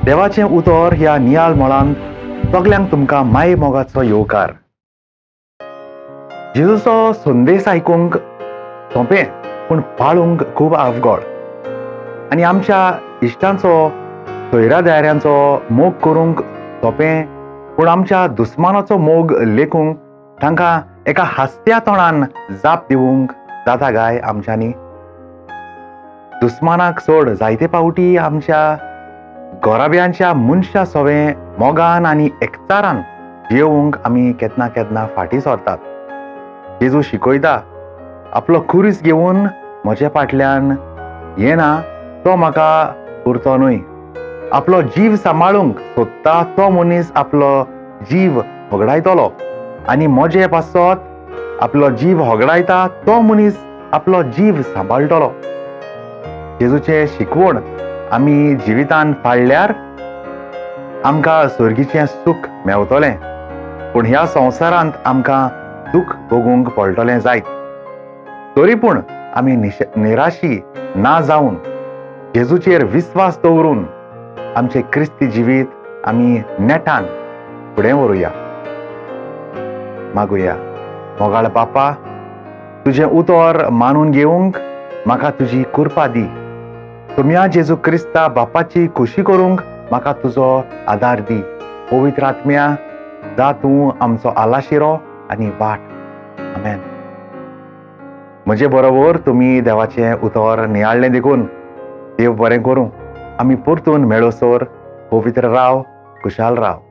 देवाचें उतर ह्या नियाळ मळांत सगल्यांक तुमकां माये मोगाचो येवकार. जेजूचो संदेश आयकूंक सोंपें पूण पाळूंक खूब अवघड, आनी आमच्या इश्टांचो सोयऱ्या दायऱ्यांचो मोग करूंक सोंपें पूण आमच्या दुस्मानाचो मोग लेखूंक तांकां एका हासत्या तोंडान जाप दिवंक जाता गाय आमच्यांनी? दुस्मानाक सोड जायते फावटी आमच्या गोराब्यांच्या मनशा सवें मोगान आनी एकचारान जियोवंक आमी केन्ना केन्ना फाटीं सरतात. जेजू शिकयता, आपलो खुरीस घेवन म्हज्या फाटल्यान येना तो म्हाका पुरतो न्हय. आपलो जीव सांबाळूंक सोदता तो मनीस आपलो जीव होगडायतलो, आनी म्हजे पासत आपलो जीव होगडायता तो मनीस आपलो जीव सांबाळटलो. जेजूचे शिकवण आमी जिवितान पाळल्यार आमकां सर्गीचें सूख मेवतलें, पूण ह्या संवसारांत आमकां दूख भोगूंक पडटलें जायत. तरी पूण आमी निराशी ना जावन जेजूचेर विस्वास दवरून आमचें क्रिस्ती जिवीत आमी नेटान फुडें व्हरुया. मागुया. मोगाळ बापा, तुजें उतर मानून घेवंक म्हाका तुजी कृपा दी. तुमया जेजू क्रिस्ता बापाची खुशी करूंक म्हाका तुजो आदार दी. पवित्र आत्म्या, जा तूं आमचो आलाशिरो आनी वाट. आमेन. म्हजे बरोबर तुमी देवाचें उतर नियाळ्ळें देखून देव बरें करूं. आमी परतून मेळोसर पवित्र राव, खुशाल राव.